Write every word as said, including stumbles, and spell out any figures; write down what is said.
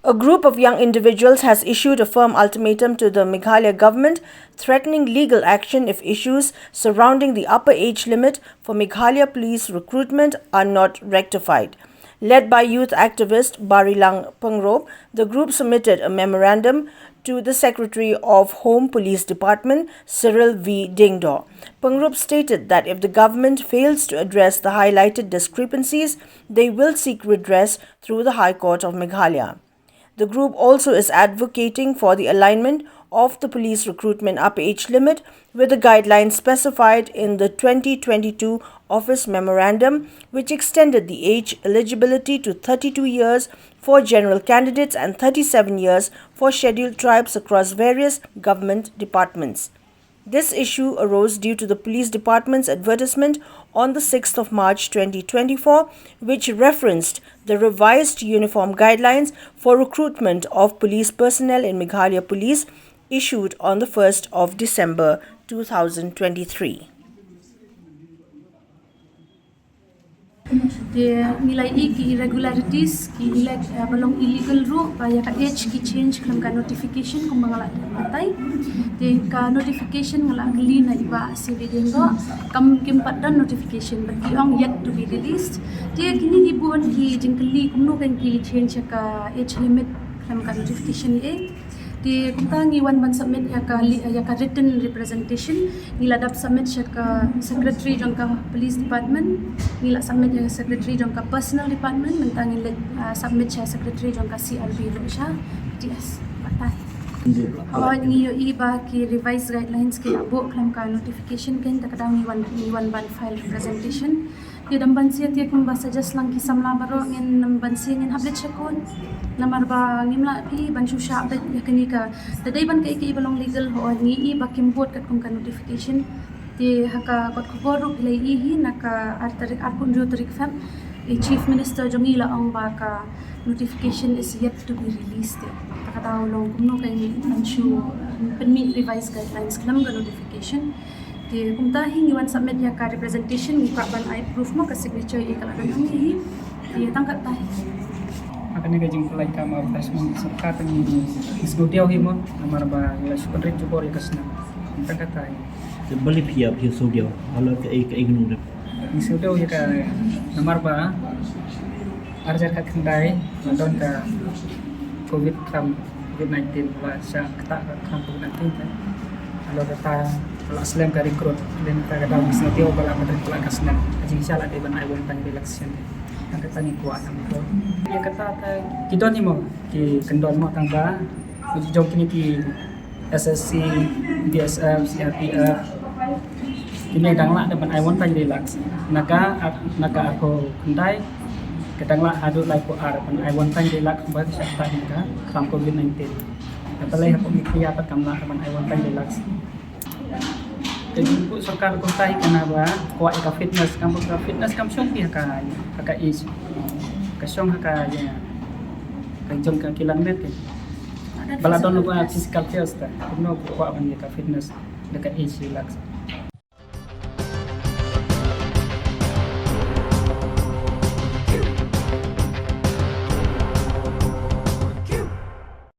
A group of young individuals has issued a firm ultimatum to the Meghalaya government, threatening legal action if issues surrounding the upper age limit for Meghalaya police recruitment are not rectified. Led by youth activist Barilang Pangrope, the group submitted a memorandum to the Secretary of Home Police Department, Cyril V Diengdoh. Pangrope stated that if the government fails to address the highlighted discrepancies, they will seek redress through the High Court of Meghalaya. The group also is advocating for the alignment of the police recruitment upper age limit with the guidelines specified in the twenty twenty-two office memorandum, which extended the age eligibility to thirty-two years for general candidates and thirty-seven years for scheduled tribes across various government departments. This issue arose due to the police department's advertisement on the sixth of March twenty twenty-four, which referenced the revised uniform guidelines for recruitment of police personnel in Meghalaya Police, issued on the first of December two thousand twenty-three. Te ngi la ïohi ki irregularities, ki elect, uh, ba long illegal ruh, ba ïa ka age ki change khlem ka notification kumba nga la batai. Te ka notification nga la kylli na i Bah Cyril V Diengdoh, kam, kim pat don notification, ba ki ong yet to be released. Te kine ki bun ki jingkylli kumno kan ki change ïa ka age limit khlem ka notification ïa. Te kumta ngi wan ban submit ïa ka li-, ïa ka written representation, ngi la dep submit sha ka secretary jong ka police department, ngi la submit ïa ka secretary jong ka personnel department, mynta ngi leit, ah, submit sha secretary jong ka C R B ruh sha P T S. Batai. Hooid, ngi ïohi ba ki revised guidelines ki la buh khlem ka notification, kein ta ka daw ngi wan, ngi wan ban file representation. Te dang ban siew te kumba suggest lang ki samla baroh, ngin dang ban siew ngin hap leit sha court. Namar ba ngim lah phi ban shu shah beit ïa kane ka. Te dei ban kaei kaei ba long legal, hooid ngi ïohi ba kim bud katkum ka notification. Te ha ka kot khubor ruh phi la ïohi hi, na ka ar tarik, arphew hynriew tarik Feb, i Chief Minister jong ngi la ong ba ka notification is yet to be released. Te ta ka daw long kumno kan shu, uh, pynmih revised guidelines khlem ka notification. Te kumta hi ngi wan submit ïa ka representation, ngi kwah ban ai proof mo, ka signature ïa ka la don hangne hi. Te tang katta hi. Ha kane ka jingpynlait kam advertisement sorkar, te ngi sngewdiaw hi mo, namar ba ngi la shu pynrit jubor ïa ka snem. Tang katta hi. Te balei phi ïa, phi sngewdiaw halor kaei kaei ka nongrep? Ngi sngewdiaw ïa ka namar ba ar hajar khatkhyndai la don ka Covid, khlam Covid nineteen, la shah ktah ka khlam Covid nineteen te. Halor kata la slem ka recruit, lane kata ka daw ngi sngewdiaw ba la pynrit palat ka snem. Ka jingshah la dei ban ai one time relaxation. Tang kata ngi kwah tang to. Ïa kata te ki don hi mo ki kyndon mo, tang ba jong kine ki S S C, B S F, C R P F. Kine dang lah dei ban ai one time relax. Na ka, na ka arphew khyndai ka dang lah haduh laiphew ar ban ai one time relax ba ka shah ktah na ka khlam Covid nineteen. Kata lei hapoh Meghalaya pat kam lah ban ai one time relax. Ka jingpynbeit sorkar kumta hi ka na ba kwah ïa ka fitness, kam ka fitness kam shong hi ha ka, ha ka age. Ka shong ha ka, ïa, ka jong ka kilan met ka. Ba la don ba physical test ta. Kumno kwah ban ïa ka fitness da ka age relax.